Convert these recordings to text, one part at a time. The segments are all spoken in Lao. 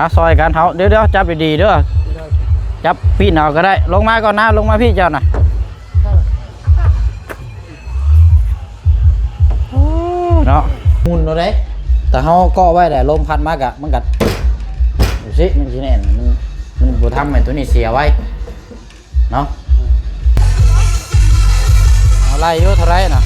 ອ່ະ ຊ່ອຍກັນເຮົາ. ດຽວໆ ຈັບດີໆເດີ. ຈັບປີ້ນເອົາກໍໄດ້. ລົງມາກ່ອນນະ, ລົງມາພີ້ເຈົ້ານະ. ໂອ້ ເນາະ, ໝຸ່ນເອົາເດ້. ແຕ່ເຮົາເກາະໄວ້ແຫຼະ, ລົມພັດມາກະ ມັນກະ ດູຊິ ມັນຊິແໜ້ນ, ມັນ ມັນບໍ່ທຳໃຫ້ຕົວນີ້ເສຍໄວເນາະ. ເອົາ ໄລ່ຢູ່ເທົ່າໃດນະ?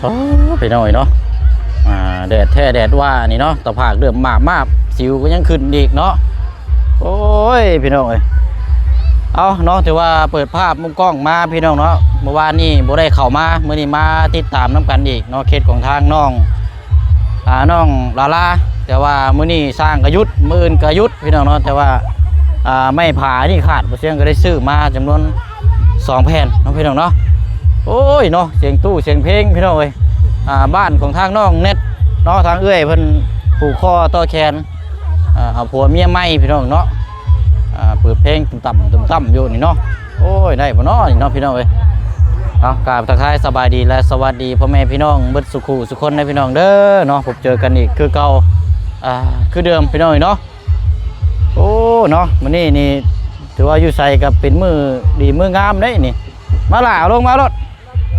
ໂອ້ ພີ່ນ້ອງເອີຍເນາະ, ອ່າ ແດດແທ້ແດດວ່ານີ້ເນາະ, ຕາຜາກເລີ່ມມາບໆ ສິວກໍຍັງຂຶ້ນອີກເນາະ. ໂອ້ຍ ພີ່ນ້ອງເອີຍ, ເອົາເນາະ, ຖືວ່າເປີດພາບມຸມກ້ອງມາ ພີ່ນ້ອງເນາະ. ເມື່ອວານນີ້ບໍ່ໄດ້ເຂົ້າມາ, ມື້ນີ້ມາຕິດຕາມນຳກັນອີກເນາະ, ເຂດຂອງທາງນ້ອງ ອ່າ ນ້ອງລາລາ. ແຕ່ວ່າມື້ນີ້ຊ່າງກໍຢຸດ, ມື້ອື່ນກໍຢຸດ ພີ່ນ້ອງເນາະ. ແຕ່ວ່າ ອ່າ ໄມ້ຜານີ້ຂາດ, ບໍ່ເຊຍງກໍໄດ້ຊື້ມາຈຳນວນສອງແຜ່ນເນາະ ພີ່ນ້ອງເນາະ. ໂອ້ຍເນາະ, ສຽງຕູ້ສຽງເພງ ພີ່ນ້ອງເອີຍ. ອ່າ ບ້ານຂອງທາງນ້ອງແນັດເນາະ, ທາງເອື້ອຍເພິ່ນຜູກຄໍຕໍ່ແຂນ ອ່າ ເອົາຜົວເມຍໃໝ່ ພີ່ນ້ອງເນາະ. ອ່າ ເປີດເພງຕຸ້ມຕ່ຳ ຕຸ້ມຕ່ຳຢູ່ນີ້ເນາະ. ໂອ້ຍ ໄດ້ບໍ່ເນາະນີ້ເນາະ ພີ່ນ້ອງເອີຍ. ເອົາ ກາບທັກທາຍສະບາຍດີ ແລະ ສະຫວັດດີພໍ່ແມ່ພີ່ນ້ອງເບິດສູ່ຄູ່ສູ່ຄົນເດີ ພີ່ນ້ອງເດີເນາະ. ພົບເຈີກັນອີກຄືເກົ່າ ອ່າ ຄືເດີມ ພີ່ນ້ອງເອີຍເນາະ. ໂອ້ເນາະ, ມື້ນີ້ນີ້ຖືວ່າຢູ່ໃສກໍເປັນມື້ດີມື້ງາມເດ້ນີ້. ມາຫຼ້າ ເອົາລົງມາໂລດ.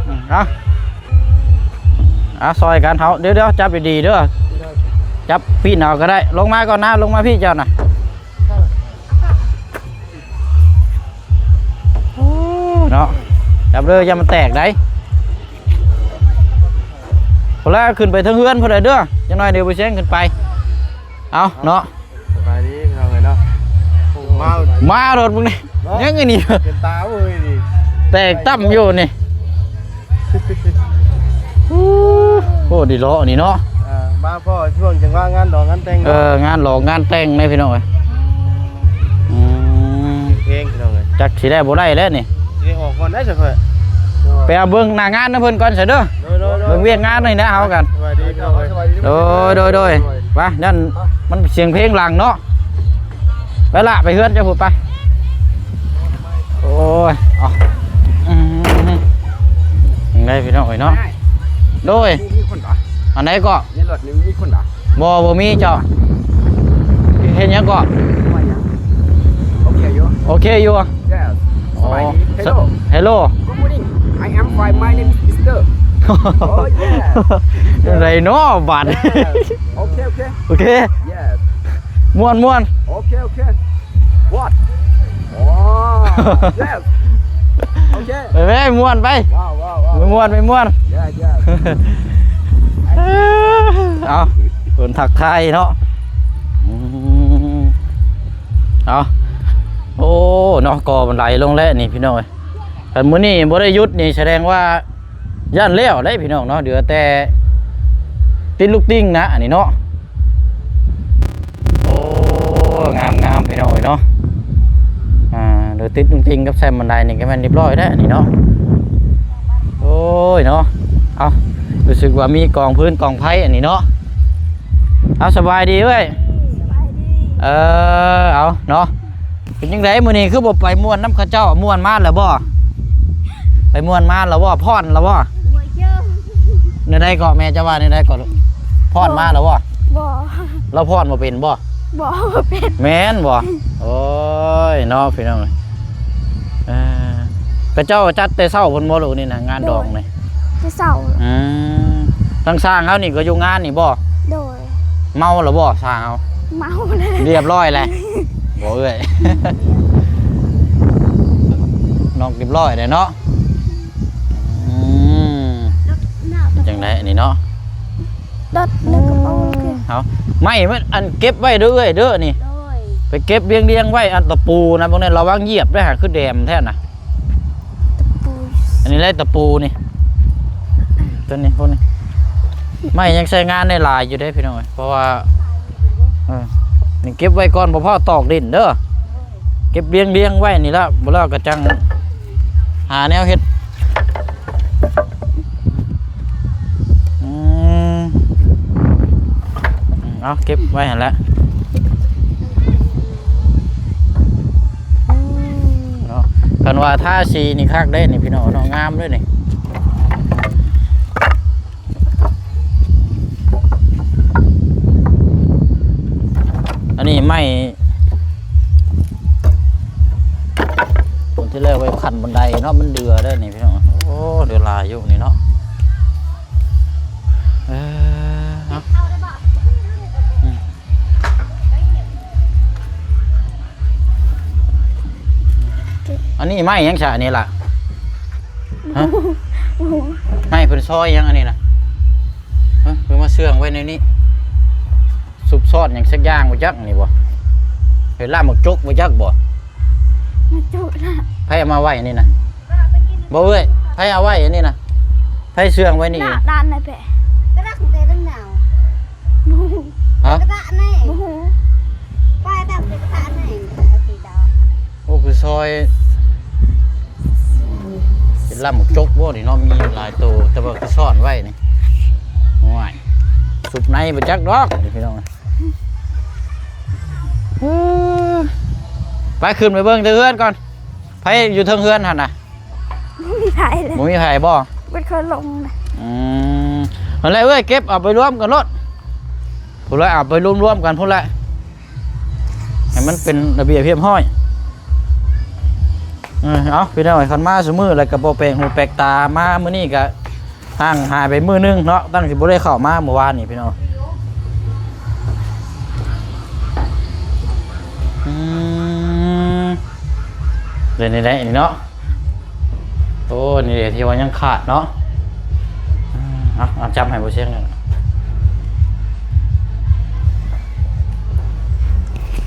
ອືມ ເອົາ ເອົາ ຊ່ອຍກັນເຮົາ. ດຽວໆ ຈັບດີໆເດີ. ຈັບປີ້ນເອົາກໍໄດ້. ລົງມາກ່ອນນະ, ລົງມາພີ້ເຈົ້ານະ. ໂອ້ ເນາະ, ຈັບເດີ ຢ່າມັນແຕກໄດ. ພຸ້ນລະ ຂຶ້ນໄປເທິງເຮືອນພຸ້ນລະເດີ. ຈັກໜ້ອຍດຽວບໍ່ແຊງຂຶ້ນໄປ. ເອົາເນາະ. ສະບາຍດີພີ່ນ້ອງເອີຍເນາະ. ໂອ້ ມາ ມາໂລດມຶງນີ້ ເນາະ ຍັງອັນນີ້ ເປັນຕາເວີຍນີ້ ແຕກຕ່ຳຢູ່ນີ້. ໂອ້ ດີເລາະນີ້ເນາະ. ເອີ ມາພໍ້ຊ່ວງຈັງຫວະງານດອງງານແຕ່ງເນາະ. ເອີ ງານດອງງານແຕ່ງເດ້ພີ່ນ້ອງເອີຍ. ອືມ ເພງພີ່ນ້ອງເອີຍ. ຈັກຊິໄດ້ບໍ່ໄດ້ແລ້ວນີ້. ຊິໄດ້ອອກກ່ອນໄດ໋ຊັ້ນຂ້ອຍ ໄປເອົາເບິ່ງໜ້າງານນຳເພິ່ນກ່ອນຊະເດີ. ໂດຍໆໆ ເບິ່ງວຽກງານໜ້ອຍນະເຮົາກັນ. ສະບາຍດີພີ່ນ້ອງເອີຍ. ໂດຍໆໆ ໄປ ນັ້ນມັນສຽງເພງຫຼັງເນາະ. ໄປລະ ໄປເຮືອນເຈົ້າພຸ້ນໄປ. ໂອ້ຍ ເອົາ ອືມ ຈັ່ງໃດພີ່ນ້ອງເອີຍເນາະ. ໂດຍ ມີ ມີຄົນບໍ່? ອັນໃດເກາະ? ໃນລົດນີ້ມີຄົນບໍ່? ບໍ່ ບໍ່ມີເຈົ້າ. ເຮັດຫຍັງເກາະ? ວ່າຫຍັງ? ໂອເຄຢູ່ ໂອເຄຢູ່. Yes. ສະບາຍດີ. ໂອ້ Hello. Hello. Good morning. I am fine. My name is Mister. Oh, yeah. ຈັ່ງໃດເນາະບາດນີ້? Yes. ໂອເຄ ໂອເຄ ໂອເຄ. Yes. ມ່ວນ ມ່ວນ. ໂອເຄ ໂອເຄ. What? Oh, yes. ໂອເຄ ໄປແມ່ ມ່ວນໄປ. ວ້າວ ວ້າວ ວ້າວ. ໄປມ່ວນ ໄປມ່ວນ. Yeah, yeah. ເອົາ ເພິ່ນທັກທາຍເນາະ. ອືມ ເອົາ ໂອ້ ເນາະ ກໍມັນໄຫຼລົງແລ້ວນີ້ພີ່ນ້ອງເອີຍ. ຄັນມື້ນີ້ບໍ່ໄດ້ຢຸດນີ້ ສະແດງວ່າຢ້ານແລ້ວເດ້ພີ່ນ້ອງເນາະ, ເຫຼືອແຕ່ຕິດລູກຕິ່ງນະ ອັນນີ້ເນາະ. ໂອ້ ງາມໆ ພີ່ນ້ອງເອີຍເນາະ. ອ່າ ເຫຼືອຕິດລຸງຈິງກັບແຊມບັນໄດນີ້ກໍແມ່ນຮຽບຮ້ອຍແລ້ວນີ້ເນາະ. ໂອ້ຍເນາະ. ເອົາ ຮູ້ສຶກວ່າມີກອງຟືນກອງໄຟອັນນີ້ເນາະ. ເອົາ ສະບາຍດີເອີຍ. ສະບາຍດີ. ເອີ ເອົາເນາະ. ເປັນຈັ່ງໃດມື້ນີ້ຄືບໍ່ໄປມ່ວນນຳເຂົາເຈົ້າ? ມ່ວນມາແລ້ວບໍ່? ໄປມ່ວນມາແລ້ວບໍ່? ຟ້ອນແລ້ວບໍ່? ແນວໃດເກາະ? ແມ່ເຈົ້າວ່າແນວໃດເກາະລູກ? ຟ້ອນມາແລ້ວບໍ່? ບໍ່ ລາວຟ້ອນບໍ່ເປັນບໍ່? ບໍ່ ບໍ່ເປັນ. ແມ່ນບໍ່? ໂອ້ຍເນາະ ພີ່ນ້ອງເອີຍ. ເອີ ເຂົາເຈົ້າຈັດແຕ່ເຊົ້າພຸ້ນບໍ່ລູກ ນີ້ນະ ງານດອງນີ້? ແຕ່ເຊົ້າ. ອືມ ທາງຊ່າງເຮົານີ້ກໍຢູ່ງານນີ້ບໍ່? ໂດຍ. ເມົາແລ້ວບໍ່ຊ່າງເຮົາ? ເມົາແລ້ວ ຮຽບຮ້ອຍແລ້ວ. ບໍ່ເອື້ອຍ ນອກຮຽບຮ້ອຍແລ້ວເນາະ. ອືມ ຈັ່ງໃດອັນນີ້ເນາະ? ດັດໃນກະເປົາ. ໂອເຄ ເອົາ ໄມ້ມັນ ອັນ ເກັບໄວ້ເດີເອື້ອຍເດີນີ້. ໂດຍ. ໄປເກັບລຽງໆໄວ້ ອັນຕະປູນະ ພວກນີ້ລະວັງຢຽບໄດ້ຫາ ຄືແດມແທ້ນະ. ຕະປູ ອັນນີ້ແຫຼະຕະປູນີ້ ຕົວນີ້ ພວກນີ້ ໄມ້ຍັງໃຊ້ງານໄດ້ຫຼາຍຢູ່ເດ້ພີ່ນ້ອງເອີຍ. ເພາະວ່າ ເອີ ນີ້ເກັບໄວ້ກ່ອນ ບໍ່ພໍຕອກດິນເດີ. ເກັບລຽງໆໄວ້ນີ້ລະ ບໍ່ແລ້ວກໍຈັ່ງຫາແນວເຮັດ. ອືມ ເອົາເກັບໄວ້ຫັ້ນແຫຼະເນາະ. ຄັນວ່າທາສີນີ້ຄັກເດ້ນີ້ພີ່ນ້ອງເນາະ ງາມເດ້ນີ້. ອັນນີ້ໄມ້ ຕົວທີ່ແລກໄວ້ຂັ້ນບັນໄດເນາະ ມັນເດືອເດ້ນີ້ພີ່ນ້ອງ. ໂອ້ ເດືອຫຼາຍຢູ່ນີ້ເນາະ. ເອີ ເອົາ ອືມ ອັນນີ້ໄມ້ຫຍັງຊະນີ້ລະ? ຮະ? ໄມ້ເພິ່ນຊອຍຫຍັງອັນນີ້ນະ? ຮະ? ເພິ່ນມາເຊື່ອງໄວ້ໃນນີ້ ຊຸບຊ້ອນຫຍັງສັກຢ່າງບໍ່ຈັກນີ້ບໍ່? ເຫັນລາກໝາກຈົກບໍ່ຈັກບໍ່? ໝາກຈົກລະ ໃຜເອົາມາໄວ້ອັນນີ້ນະ? ບໍ່ເອື້ອຍ ໃຜເອົາໄວ້ອັນນີ້ນະ? ໃຜເຊື່ອງໄວ້ນີ້? ນະ ດ້ານໃນແປະ ກະດັກແຕ່ຕັ້ງໜາວ. ຮະ? ກະດະໃນ ບໍ່ຮູ້ ໄປຕາມກະດະໃນ ໂອເຄດອກ. ໂອ້ ຄືຊອຍ ເປັນລາກໝາກຈົກບໍ່ນີ້ເນາະ? ມີຫຼາຍໂຕ ແຕ່ວ່າຄືຊ້ອນໄວ້ນີ້. ໂອ້ຍ ຊຸບໃນບໍ່ຈັກດອກນີ້ພີ່ນ້ອງ. ເອີ ໄປ ຂຶ້ນໄປເບິ່ງເທິງເຮືອນກ່ອນ. ໃຜຢູ່ເທິງເຮືອນຫັ້ນນະ? ບໍ່ມີໃຜເລີຍ. ບໍ່ມີໃຜບໍ່? ເບິດຄົນລົງນະ. ອືມ ຫັ້ນແຫຼະເອີຍ ເກັບເອົາໄປລວມກັນໂລດ ພຸ້ນລະ ເອົາໄປລວມໆກັນພຸ້ນລະ ໃຫ້ມັນເປັນລະບຽບຮຽບຮ້ອຍ. ເອີ ເອົາ ພີ່ນ້ອງເອີຍ ຄັນມາຊຸມື້ລະກະບໍ່ແປກຫູແປກຕາ ມາມື້ນີ້ກະ ຫ່າງຫາຍໄປມື້ໜຶ່ງເນາະ ຕັ້ງຊິບໍ່ໄດ້ເຂົ້າມາມື້ວານນີ້ພີ່ນ້ອງ. ອືມ ເປັນໄດ້ນີ້ເນາະ. ໂອ້ ນີ້ເດ ທີ່ວ່າຍັງຂາດເນາະ. ເອົາ ເອົາ ຈັບໃຫ້ບໍ່ຊຽງ.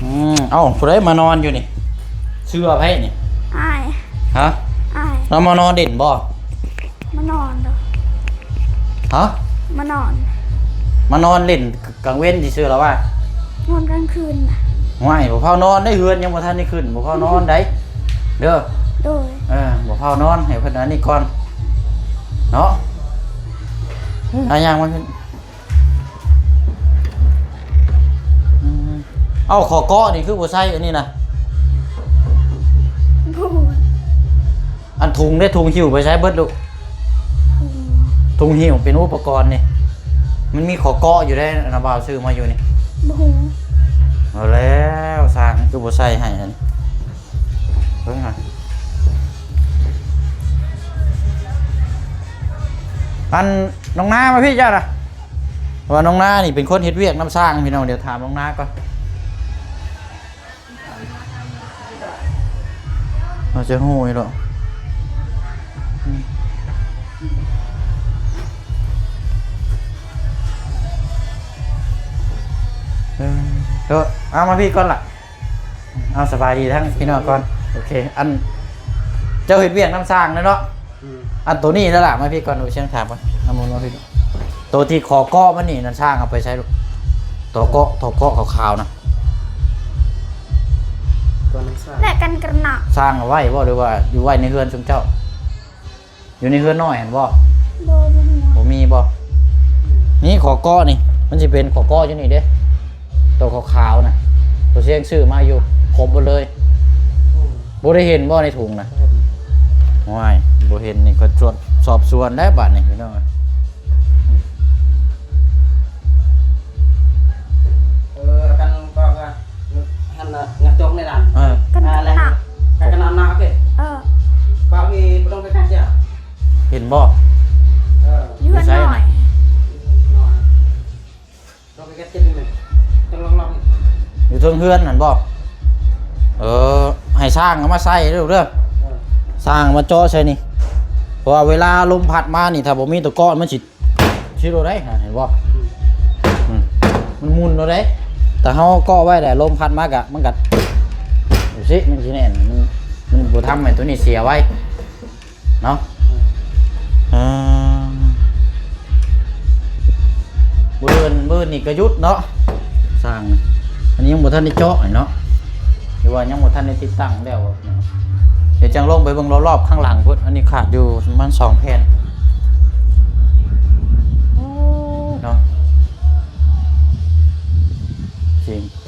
ອືມ ເອົ້າ ຜູ້ໃດມານອນຢູ່ນີ້? ເສື້ອໃຜນີ້? ອ້າຍ. ຮະ? ອ້າຍ. ລາວມານອນຫຼິ້ນບໍ່? ມານອນເດີ. ຮະ? ມານອນ. ມານອນຫຼິ້ນກາງເວັນຊື່ໆ ລະວ່າ ນອນກາງຄືນ. ຫ້ວຍ ບໍ່ພາວນອນເດ້ ເຮືອນຍັງບໍ່ທັນໄດ້ຂຶ້ນ ບໍ່ພາວນອນໃດເດີ. ໂດຍ. ເອີ ບໍ່ພາວນອນ ໃຫ້ເພິ່ນອັນນີ້ກ່ອນເນາະ. ອາ ຍ່າງມາ. ອືມ ເອົ້າ ຂໍເກາະນີ້ຄືບໍ່ໃສ່ອັນນີ້ນະ? ບໍ່ຮູ້. ອັນທຸງເດ້ ທຸງຫິ້ວໄປໃສເບິດລູກ? ທຸງຫິ້ວເປັນອຸປະກອນນີ້ ມັນມີຂໍເກາະຢູ່ເດ້ ອັນນະ ບ່າວຊື້ມາຢູ່ນີ້. ບໍ່ຮູ້. ເອົາແລ້ວ ຊ່າງຄືບໍ່ໃສ່ໃຫ້ຫັ້ນ. ເບິ່ງຫາ ອັນ ນ້ອງນາມາພີ້ເຈົ້ານະ. ເພາະວ່ານ້ອງນານີ້ເປັນຄົນເຮັດວຽກນຳຊ່າງພີ່ນ້ອງ ດຽວຖາມນ້ອງນາກ່ອນ ເຮົາຈະຮູ້ຢູ່ດອກ. ເອີ ເອົາມາພີ້ກ່ອນລະ. ເອົາ ສະບາຍດີທັງພີ່ນ້ອງກ່ອນ. ໂອເຄ ອັນ ເຈົ້າເຮັດວຽກນຳຊ່າງແລ້ວເນາະ? ອືມ ອັນໂຕນີ້ລະລະ ມາພີ້ກ່ອນ ເອົາຊຽງຖາມກ່ອນ ເອົາມາ ມາພີ້. ໂຕທີ່ຂໍເກາະມັນນີ້ນະ ຊ່າງເອົາໄປໃສລູກ? ຕົວເກາະ ຕົວເກາະຂາວໆນະ ຕົວນັ້ນຊ່າງ ແລະກັນກະນະ ຊ່າງເອົາໄວ້ບໍ່ ຫຼືວ່າຢູ່ໄວ້ໃນເຮືອນຊຸມເຈົ້າ? ຢູ່ໃນເຮືອນນ້ອຍຫັ້ນບໍ່? ບໍ່ ບໍ່ມີ. ບໍ່ມີບໍ່? ນີ້ ຂໍເກາະນີ້ ມັນຊິເປັນຂໍເກາະຢູ່ນີ້ເດ້ ໂຕຂາວໆນະ ໂຕຊຽງຊື້ມາຢູ່ ຄົບໝົດເລີຍ. ໂອ້ ບໍ່ໄດ້ເຫັນບໍ່ໃນຖົງນະ? ບໍ່ເຫັນ. ໂອ້ຍ ບໍ່ເຫັນນີ້ກໍສອບສວນແລ້ວບາດນີ້ພີ່ນ້ອງ. ເອີ ກັນກໍ ຫັ້ນນະ ງາຕົກໃນນັ້ນ. ເອີ ກັນ ອ່າ ນະ ກັນນະ ໂອເຄ. ເອີ ບໍ່ມີ ບໍ່ຕ້ອງໄປກັນເຈົ້າ. ເຫັນບໍ່? ເອີ ຢູ່ເຮືອນນ້ອຍ ຢູ່ເຮືອນນ້ອຍ ຕ້ອງໄປກັນເຈັບນີ້ ຕ້ອງລອງໆ ຢູ່ເທິງເຮືອນຫັ້ນບໍ່? ເອີ ໃຫ້ຊ່າງເອົາມາໃສ່ເດີລູກເດີ. ເອີ ຊ່າງເອົາມາເຈາະໃສ່ນີ້ ເພາະວ່າເວລາລົມພັດມານີ້ ຖ້າບໍ່ມີຕົວເກາະມັນຊິ ຊິໂດໄດ້ຫັ້ນ ເຫັນບໍ່? ອືມ ອືມ ມັນໝຸ່ນໂດໄດ້. ຖ້າເຮົາເກາະໄວ້ແລ້ວ ລົມພັດມາກະ ມັນກະ ດູຊິ ມັນຊິແໜ້ນ ມັນ ມັນບໍ່ທຳໃຫ້ຕົວນີ້ເສຍໄວເນາະ. ອືມ ເອີ ມື້ອື່ນ ມື້ອື່ນນີ້ກະຢຸດເນາະ ຊ່າງ ອັນນີ້ຍັງບໍ່ທັນໄດ້ເຈາະເນາະ ຫຼືວ່າຍັງບໍ່ທັນໄດ້ຕິດຕັ້ງແລ້ວ. ດຽວຈັ່ງລົງໄປເບິ່ງລອບໆຂ້າງຫຼັງພຸ້ນ ອັນນີ້ຂາດຢູ່ປະມານສອງແຜ່ນ ໂອ້ ເນາະ.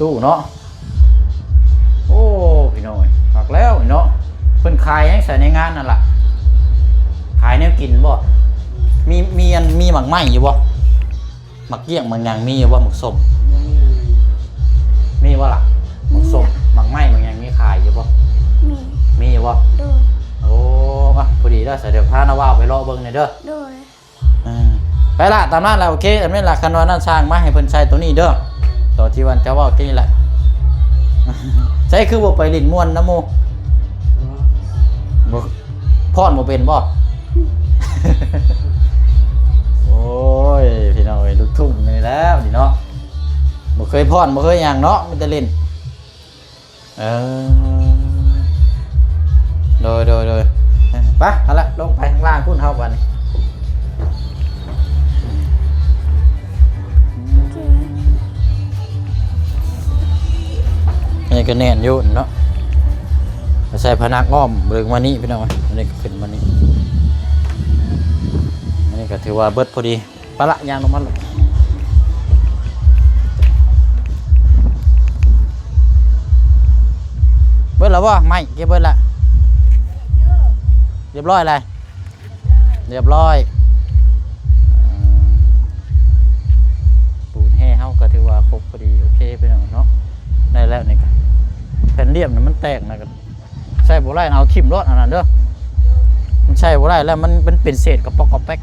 ຕູ້ເນາະ. ໂອ້ ພີ່ນ້ອງເອີຍ ຄັກແລ້ວເນາະ. ເພິ່ນຂາຍຫຍັງໃສ່ໃນງານນັ້ນລະ? ຂາຍແນວກິນບໍ່? ມີ ມີອັນ ມີໝາກໄມ້ຢູ່ບໍ່? ໝາກກ້ຽງໝາກຫຍັງມີຢູ່ບໍ່? ໝາກສົ້ມ ມີບໍ່ລະ? ໝາກສົ້ມ ໝາກໄມ້ໝາກຫຍັງມີຂາຍຢູ່ບໍ່? ມີ ມີຢູ່ບໍ່? ໂດຍ. ໂອ້ ອະ ພໍດີເດີ ສະ ດຽວພານ້າບ່າວໄປເລາະເບິ່ງແດ່ເດີ. ໂດຍ. ເອີ ໄປລະ ຕາມນັ້ນລະ ໂອເຄ ອັນນີ້ລະ ຄັນວ່ານັ້ນ ຊ່າງມາໃຫ້ເພິ່ນໃສ່ໂຕນີ້ເດີ ໂຕທີ່ວ່າເຈົ້າເວົ້າກີ້ລະ. ໃສຄືບໍ່ໄປຫຼິ້ນມ່ວນນຳໝູ່? ບໍ່ ຟ້ອນບໍ່ເປັນບໍ່? ໂອ້ຍ ພີ່ນ້ອງເອີຍ ລູກທຸ່ງນີ້ແລ້ວນີ້ເນາະ ບໍ່ເຄີຍຟ້ອນ ບໍ່ເຄີຍຫຍັງເນາະ ມີແຕ່ຫຼິ້ນ. ເອີ ໂດຍ ໂດຍ ໂດຍ. ໄປ ເອົາລະ ລົງໄປຂ້າງລ່າງພຸ້ນເຮົາບາດນີ້. ນີ້ກໍແໜ້ນຢູ່ເນາະ ໃສ່ພະນັກອ້ອມເບິ່ງມານີ້ ພີ່ນ້ອງເອີຍ. ອັນນີ້ກໍຂຶ້ນມານີ້ ອັນນີ້ກໍຖືວ່າເບິດພໍດີ. ໄປລະ ຍ່າງລົງມາລະ. ເບິດລະບໍ່? ໄມ້ເກັບເບິດລະ? ຮຽບຮ້ອຍລະ? ຮຽບຮ້ອຍ. ເອີ ປູນແຮ່ເຮົາກໍຖືວ່າຄົບພໍດີ ໂອເຄ ພີ່ນ້ອງເນາະ. ໄດ້ແລ້ວນີ້ກໍ ແຜ່ນລຽບນະ ມັນແຕກນະ ກໍ ໃຊ້ບໍ່ໄດ້ ເອົາຖິ້ມໂລດອັນນັ້ນເດີ ມັນໃຊ້ບໍ່ໄດ້ແລ້ວ ມັນ ມັນເປັນເສດກະປອກກະແປກ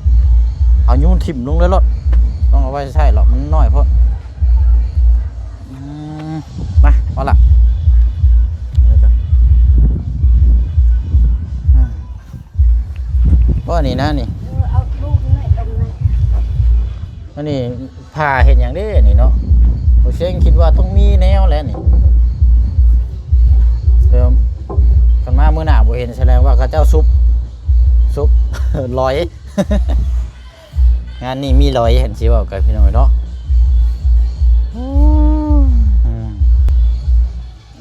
ເອົາໂຍນຖິ້ມລົງເລີຍໂລດ ຕ້ອງເອົາໄວ້ໃຊ້ຫຼອກ ມັນນ້ອຍໂພດ. ອືມ ມາ ພໍລະ ບໍ່ ນີ້ນະນີ້ ເອີ ເອົາລູກໜ້ອຍຕົງນັ້ນ ອັນນີ້ ຜ່າເຮັດຫຍັງເດ້ນີ້ເນາະ? ບໍ່ເຊັງຄິດວ່າຕ້ອງມີແນວແຫຼະນີ້ ເອີ ຄັນມາມື້ໜ້າບໍ່ເຫັນ ສະແດງວ່າເຂົາເຈົ້າຊຸບ ຊຸບ ຫຼອຍ. ງານນີ້ມີຫຼອຍ ເຫັນຊິເວົ້າກັບພີ່ນ້ອງເນາະ. ອືມ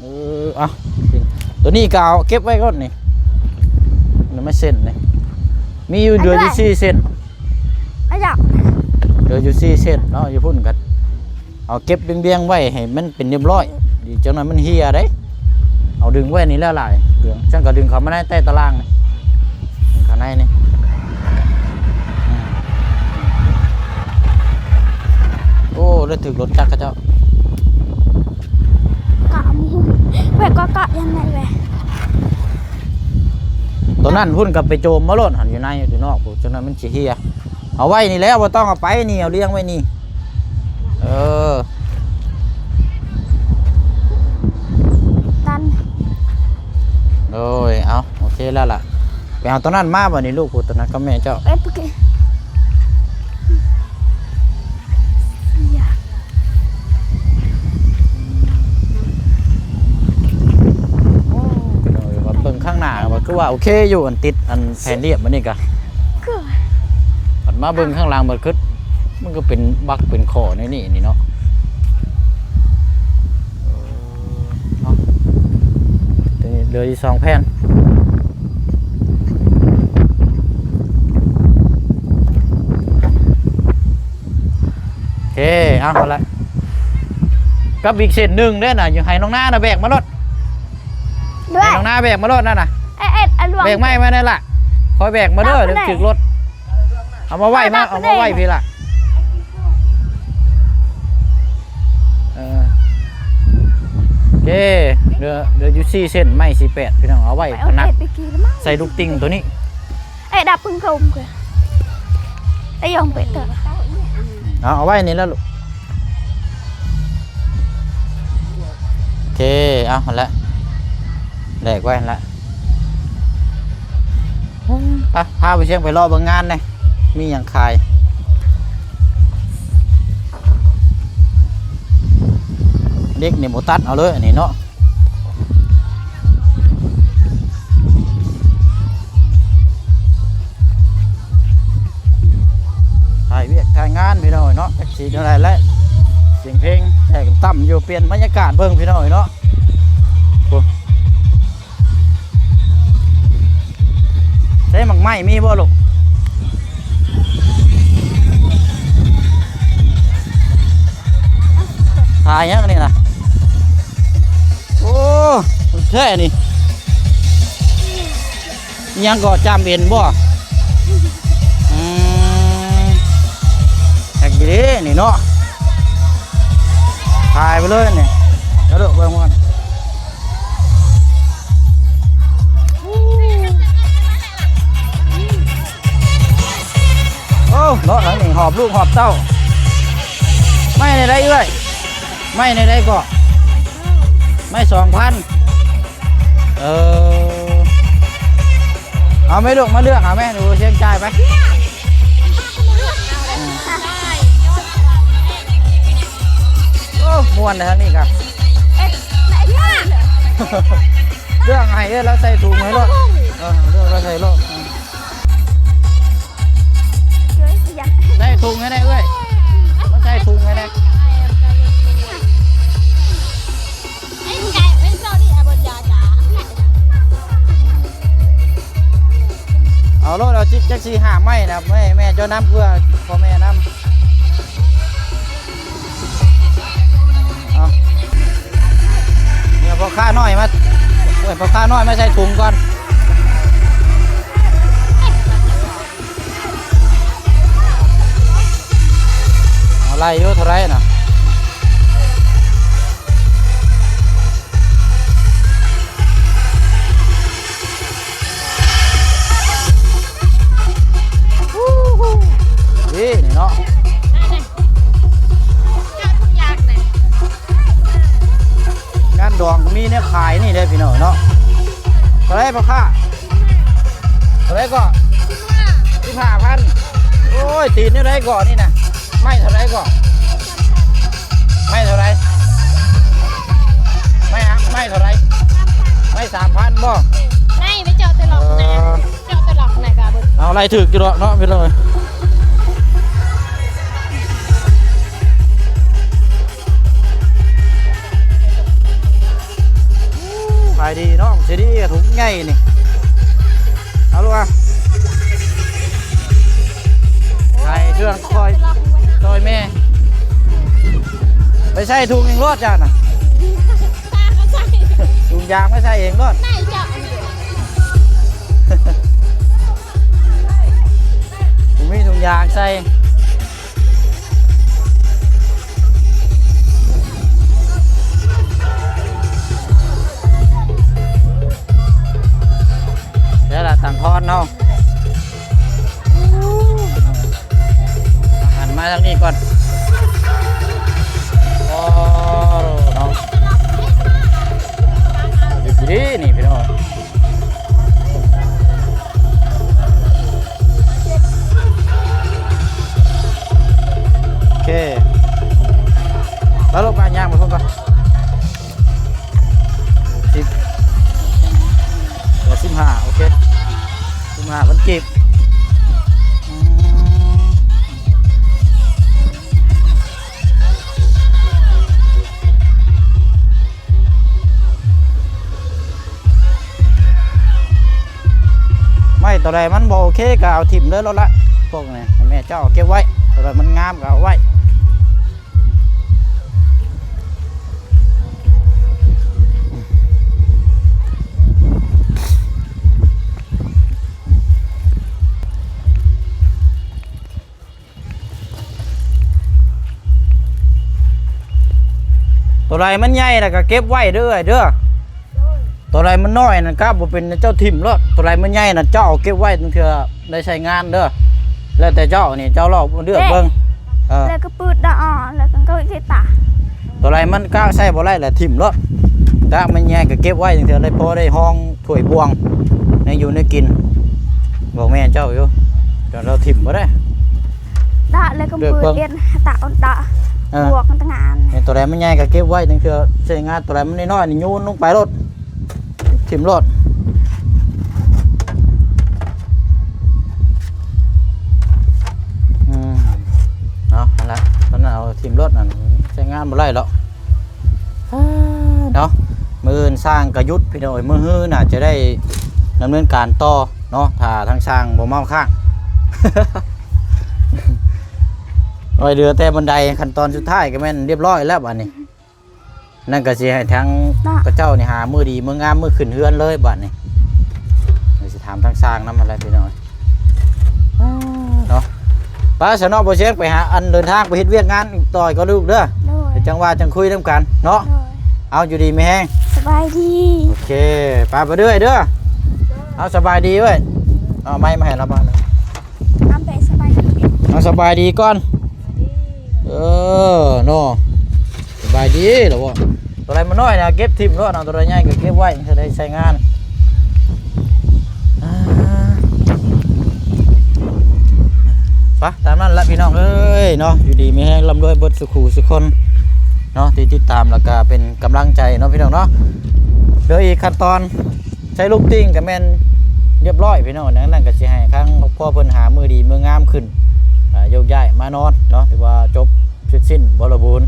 ເອີ ເອົາ ໂຕນີ້ກໍເອົາເກັບໄວ້ກ່ອນນີ້ ມັນເສັ້ນນີ້ ມີຢູ່ ເຫຼືອຢູ່ສີ່ເສັ້ນ ອາຢະ ເຫຼືອຢູ່ສີ່ເສັ້ນເນາະ. ຢູ່ພຸ້ນກໍເອົາເກັບລຽງໆໄວ້ໃຫ້ມັນເປັນຮຽບຮ້ອຍ ອີກຈັກໜ້ອຍມັນເຫ່ຍເດ້. ເອົາດຶງໄວ້ນີ້ແຫຼະຫຼາຍເຄື່ອງ ຈັ່ງກໍດຶງເຂົ້າມາໃນໃຕ້ຕາລ່າງນີ້ ເຂົ້າໃນນີ້. ໂອ້ ແລ້ວຖືກລົດຈັກເຂົາເຈົ້າ ກະໝູ ແບກກໍກະຍັງໄງແບກ ຕົວນັ້ນພຸ້ນກໍໄປໂຈມມາໂລດຫັ້ນ ຢູ່ໃນຢູ່ນອກພຸ້ນ ຈັ່ງນັ້ນມັນຊິເຫ່ຍ. ເອົາໄວ້ນີ້ແຫຼະ ບໍ່ຕ້ອງເອົາໄປນີ້ ເອົາລຽງໄວ້ນີ້. ເອີ ຕັນ ໂດຍ ເອົາ ໂອເຄແລ້ວລະ ໄປເອົາຕົວນັ້ນມາບາດນີ້ ລູກຜູ້ຕົວນັ້ນກັບແມ່ເຈົ້າ ເອີ ໂອເຄ. ໂອ້ ພີ່ນ້ອງເອີຍ ວ່າເບິ່ງຂ້າງໜ້າວ່າຄືວ່າໂອເຄຢູ່ ອັນຕິດອັນແຜ່ນລຽບອັນນີ້ກະ ຄື ບັດມາເບິ່ງຂ້າງຫຼັງບັດຄື ມັນກໍເປັນບັກເປັນຂໍ້ໃນນີ້ນີ້ເນາະ. ເອີ ເນາະ ຕົວນີ້ເຫຼືອຢູ່ສອງແຜ່ນ. ເຄ ເອົາ ເອົາລະ ກັບອີກເສັ້ນໜຶ່ງເດ້ນະ ຢູ່ໃຫ້ນ້ອງນານະແບກມາໂລດ ດ້ວຍ ໃຫ້ນ້ອງນາແບກມາໂລດນັ້ນນະ ເອັດ ເອັດ ອັນລວງ ແບກໄມ້ມາແດ່ລະ ຄ່ອຍແບກມາເດີ ເອົາໄປ ດຽວຖືກລົດ ເອົາມາໄວ້ມາ ເອົາມາໄວ້ພີ້ລະ ເອີ ເຄ ເຫຼືອ ເຫຼືອຢູ່ສີ່ເສັ້ນ ໄມ້ສີ່ແປດ ພີ່ນ້ອງ ເອົາໄວ້ ໄປເອົາ ຂະໜາດ ເອັດໄປກີ້ລະມັ້ງ ໃສ່ລູກຕິ່ງໂຕນີ້. ເອະ ດັບເພິ່ງໂຄມເກືອ ເອະ ຢອງເປະເຕີ ເອົາ ເອົາໄວ້ນີ້ແຫຼະລູກ ໂອເຄ ເອົາຫັ້ນແຫຼະ ແລກໄວ້ຫັ້ນແຫຼະ ໄປ ພາໄປຊຽງໄປເລາະເບິ່ງງານແດ່ ມີຫຍັງຂາຍ ເຫຼັກນີ້ບໍ່ຕັດເອົາເລີຍ ອັນນີ້ເນາະ. ຖ່າຍວຽກຖ່າຍງານພີ່ນ້ອງເອີຍເນາະ ຈັກຊິແນວໃດແຫຼະ ສຽງເພງແຕ່ຕ່ຳຢູ່ ປ່ຽນບັນຍາກາດເບິ່ງພີ່ນ້ອງເອີຍເນາະ. ໂອ້ ໃສ່ໝາກໄມ້ມີບໍ່ລູກ? ຖ່າຍຫຍັງອັນນີ້ນະ? ໂອ້ ແທ້ນີ້ ອີ່ຫຍັງກໍ ຈາມເອັນບໍ່? ອືມ ແພັກຢູ່ເດ້ນີ້ເນາະ ຂາຍໄປເລີຍນີ້ ກະໂດດເບິ່ງກ່ອນ. ໂອ້ ເນາະ ທາງນີ້ຫອບລູກຫອບເຕົ້າ. ໄມ້ແນວໃດເອື້ອຍ? ໄມ້ແນວໃດເກາະ? ໄມ້ສອງພັນ. ເອີ ເອົາແມ່ລູກ ມາເລືອກເອົາແມ່ ດູ ຊຽງຈ່າຍໄປ. ໂອ້ ມ່ວນເດ້ທາງນີ້ກະ ເລືອກໃຫ້ເອື້ອຍລາວໃສ່ຖົງໃຫ້ໂລດ. ເອີ ເລືອກລາວໃສ່ໂລດ. ໃສ່ຖົງໃຫ້ແດ່ເອື້ອຍ ມາໃສ່ຖົງໃຫ້ແດ່. ເອົາໂລດ ເອົາຈັກສີ່ຫ້າໄມ້ນະ ແມ່ ແມ່ເຈົ້ານຳ ເພື່ອພໍ່ແມ່ນຳ. ເອົາ ເອົາພໍ່ຄ້ານ້ອຍມາ ເອີ້ນພໍ່ຄ້ານ້ອຍມາໃສ່ຖົງກ່ອນ. ເອົາ ໄລ່ຢູ່ ເທົ່າໃດນະ? ນີ້ເນາະ ງານດອງກໍມີແນວຂາຍນີ້ເດ້ພີ່ນ້ອງເນາະ. ເທົ່າໃດພໍ່ຄ້າ? ເທົ່າໃດເກາະ? ສິບຫ້າພັນ. ໂອ້ຍ ຕີນແນວໃດເກາະນີ້ນະ? ໄມ້ເທົ່າໃດເກາະ? ໄມ້ເທົ່າໃດ? ໄມ້ອະ ໄມ້ເທົ່າໃດ? ໄມ້ສາມພັນບໍ່? ໄມ້ໄປເຈາະແຕ່ລອກນະ ເອີ ເຈາະແຕ່ລອກນະກະເບິ່ງ. ເອົາ ໄລ່ຖືກຢູ່ດອກເນາະພີ່ນ້ອງ. ຂາຍດີເນາະ ຊິດີ ຖົງໃຫຍ່ນີ້. ເອົາລູກອະ ໃສ່ເຄື່ອງຄ່ອຍ ຊ່ອຍແມ່ ໄປໃສ່ຖົງອີກໂລດເຈົ້ານະ. ຖົງຢາງໄປໃສ່ເອງໂລດ. ບໍ່ມີຖົງຢາງໃສ່. ແລ້ວລະ ຕັງທອນເຮົາ ຫັນມາທາງນີ້ກ່ອນ. ໂອ້ ເນາະ ດີໆ ນີ້ພີ່ນ້ອງ. ໂອເຄ ແລ້ວລົງມາຍ່າງໄປພຸ້ນກ່ອນ. ສິບ ເຫຼືອສິບຫ້າ ໂອເຄ ສິບຫ້າພັນກີບ. ອືມ ໄມ້ຕົວໃດມັນບໍ່ໂອເຄກໍເອົາຖິ້ມເລີຍໂລດລະ ພວກນີ້ ໃຫ້ແມ່ເຈົ້າເກັບໄວ້ ຕົວໃດມັນງາມກໍເອົາໄວ້. ຕົວໃດມັນໃຫຍ່ລະກະເກັບໄວ້ເດີເອື້ອຍເດີ ໂດຍ ຕົວໃດມັນນ້ອຍນັ້ນກະບໍ່ເປັນຫຍັງ ເຈົ້າຖິ້ມໂລດ ຕົວໃດມັນໃຫຍ່ນັ້ນເຈົ້າເອົາເກັບໄວ້ ລາງເທື່ອໄດ້ໃຊ້ງານເດີ ແລ້ວແຕ່ເຈົ້ານີ້ ເຈົ້າລອກເລືອກເບິ່ງ ເອີ ແລ້ວກໍປືດດາອອກ ແລ້ວກໍເອົາໄວ້ໃສ່ຕາ ຕົວໃດມັນກະໃຊ້ບໍ່ໄດ້ລະຖິ້ມໂລດ ກະມັນໃຫຍ່ກະເກັບໄວ້ ລາງເທື່ອໄດ້ພໍໄດ້ຮອງຖ້ວຍບ່ວງ ແນວຢູ່ແນວກິນ ບອກແມ່ເຈົ້າຢູ່ ແຕ່ລາວຖິ້ມບໍ່ໄດ້. ດະ ແລ້ວກໍເລືອກເບິ່ງ ເປັນຕາອອນດະ ເອີ ບວກກັນຕະງານ ແມ່ນ ຕົວໃດມັນໃຫຍ່ກໍເກັບໄວ້ ຈັ່ງເທື່ອໃຊ້ງານ ຕົວໃດມັນນ້ອຍໆນີ້ໂຍນລົງໄປໂລດ ຖິ້ມໂລດ ອືມ ເອົາ ຫັ້ນລະ ຕອນນັ້ນເອົາຖິ້ມໂລດ ນັ້ນໃຊ້ງານບໍ່ໄດ້ດອກ. ເນາະ ມື້ອື່ນຊ່າງກະຢຸດພີ່ນ້ອງເອີຍ ມື້ຮືໜ້າຈະໄດ້ດຳເນີນການຕໍ່ເນາະ ຖ້າທາງຊ່າງບໍ່ເມົາຄ້າງ ໂອ້ຍ ເຫຼືອແຕ່ບັນໄດ ຂັ້ນຕອນສຸດທ້າຍກໍແມ່ນຮຽບຮ້ອຍແລ້ວບາດນີ້. ນັ້ນກໍຊິໃຫ້ທາງ ເນາະ ເຂົາເຈົ້ານີ້ຫາມື້ດີມື້ງາມ ມື້ຂຶ້ນເຮືອນເລີຍບາດນີ້. ເຮົາຊິຖາມທາງຊ່າງນຳຫັ້ນແຫຼະພີ່ນ້ອງເນາະ. ໄປຊະເນາະ ບໍ່ແຊງ ໄປຫາ ອັນ ເດີນທາງໄປເຮັດວຽກງານຕໍ່ກ່ອນລູກເດີ. ໂດຍ ດຽວຈັ່ງວ່າຈັ່ງຄຸຍນຳກັນເນາະ. ໂດຍ ເອົາ ຢູ່ດີມີແຮງ ສະບາຍດີ. ໂອເຄ ໄປ ໄປເລື້ອຍເດີ. ເອົາ ສະບາຍດີເວີ້ຍ. ເອົາໄມມາໃຫ້ລາວບາດໜຶ່ງ. ເອົາ ສະບາຍດີກ່ອນ. ເອີ ເນາະ ສະບາຍດີລະບໍ່? ຕົວໃດມັນນ້ອຍນະ ເກັບຖິ້ມໂລດເນາະ, ຕົວໃດໃຫຍ່ກໍເກັບໄວ້ ຈະໄດ້ໃຊ້ງານ. ອ່າ ໄປ ຕາມນັ້ນລະພີ່ນ້ອງເອີຍເນາະ, ຢູ່ດີມີແຮງ ລ່ຳລວຍເບິດສູ່ຄູ່ສູ່ຄົນເນາະ ທີ່ຕິດຕາມ ແລ້ວກໍເປັນກຳລັງໃຈເນາະ ພີ່ນ້ອງເນາະ. ເດີ ອີກຂັ້ນຕອນ ໃສ່ລູກຕິ່ງກໍແມ່ນຮຽບຮ້ອຍພີ່ນ້ອງ. ດັ່ງນັ້ນກໍຊິໃຫ້ທາງຄອບຄົວເພິ່ນຫາມື້ດີມື້ງາມຂຶ້ນ ອ່າ ໂຍກຍ້າຍມານອນເນາະ, ຖືວ່າຈົບເສັດສິ້ນບໍລິບູນ.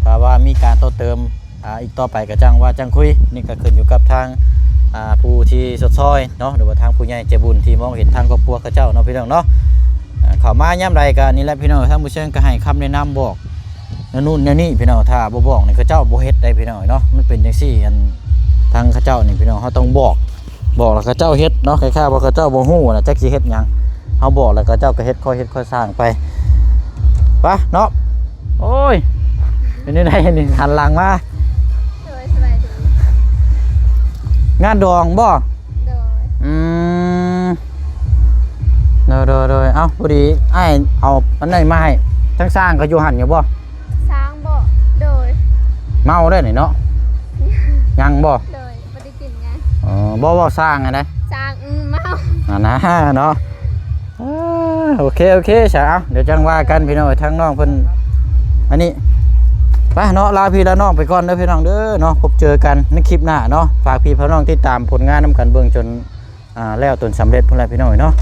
ຖ້າວ່າມີການຕໍ່ເຕີມ ອ່າ ອີກຕໍ່ໄປກໍຈັ່ງວ່າຈັ່ງຄຸຍ. ນີ້ກໍຂຶ້ນຢູ່ກັບທາງ ອ່າ ຜູ້ທີ່ຊົດຊ່ອຍເນາະ ຫຼືວ່າທາງຜູ້ໃຫຍ່ໃຈບຸນທີ່ມອງເຫັນທາງຄອບຄົວເຂົາເຈົ້າເນາະ ພີ່ນ້ອງເນາະ. ອ່າ ເຂົ້າມາຍາມໃດກໍນີ້ແຫຼະ ພີ່ນ້ອງ, ທາງຜູ້ຊ່ວຍກໍໃຫ້ຄຳແນະນຳບອກ ແນວນັ້ນແນວນີ້ພີ່ນ້ອງ. ຖ້າບໍ່ບອກນີ້ເຂົາເຈົ້າບໍ່ເຮັດໄດ໋ພີ່ນ້ອງເນາະ, ມັນເປັນຈັ່ງຊີ້. ອັນທາງເຂົາເຈົ້ານີ້ພີ່ນ້ອງ ເຮົາຕ້ອງບອກ ບອກແລ້ວເຂົາເຈົ້າເຮັດເນາະ, ຄ້າຍໆວ່າເຂົາເຈົ້າບໍ່ຮູ້ນະ ຈັກຊິເຮັດຫຍັງ. ເຮົາບອກແລ້ວເຂົາເຈົ້າກໍເຮັດ ຄ່ອຍເຮັດຄ່ອຍສ້າງໄປ. ໄປເນາະ. ໂອ້ຍ ເປັນຈັ່ງໃດນີ້ ຫັນຫຼັງມາ. ໂດຍ ສະບາຍດີ. ງານດອງບໍ່? ໂດຍ. ອືມ ໂດຍໆໆ. ເອົ້າ ພໍດີອ້າຍເອົາອັນນັ້ນມາໃຫ້. ທາງຊ່າງກໍຢູ່ຫັ້ນຢູ່ບໍ່? ຊ່າງບໍ່? ໂດຍ. ເມົາແລ້ວນີ້ເນາະ? ຍັງບໍ່? ໂດຍ ບໍ່ໄດ້ກິນຫຍັງ. ອໍ ບໍ່ ເວົ້າຊ່າງຫັ້ນນະ. ຊ່າງ ອືມ ເມົາ ຫັ້ນນະເນາະ. ເອີ ໂອເຄ ໂອເຄ ຊະ. ເອົາ ດຽວຈັ່ງວ່າກັນພີ່ນ້ອງເອີຍ, ທາງນ້ອງເພິ່ນ ອັນນີ້ ໄປເນາະ, ລາພີ່ລານ້ອງໄປກ່ອນເດີພີ່ນ້ອງເດີເນາະ. ພົບເຈີກັນໃນຄລິບໜ້າເນາະ. ຝາກພີ່ພານ້ອງຕິດຕາມຜົນງານນຳກັນເບິ່ງຈົນ ອ່າ ແລ້ວຈົນສຳເລັດພຸ້ນແຫຼະພີ່ນ້ອງເອີຍເນາະ.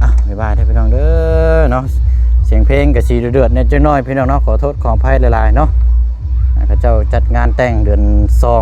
ອ່ະ ບາຍບາຍເດີພີ່ນ້ອງເດີເນາະ. ສຽງເພງກໍຊິເດືອດໆແດ່ຈັກໜ້ອຍພີ່ນ້ອງເນາະ, ຂໍໂທດຂໍອະໄພຫຼາຍໆເນາະ. ອ່າ ເຂົາເຈົ້າຈັດງານແຕ່ງເດືອນສອງ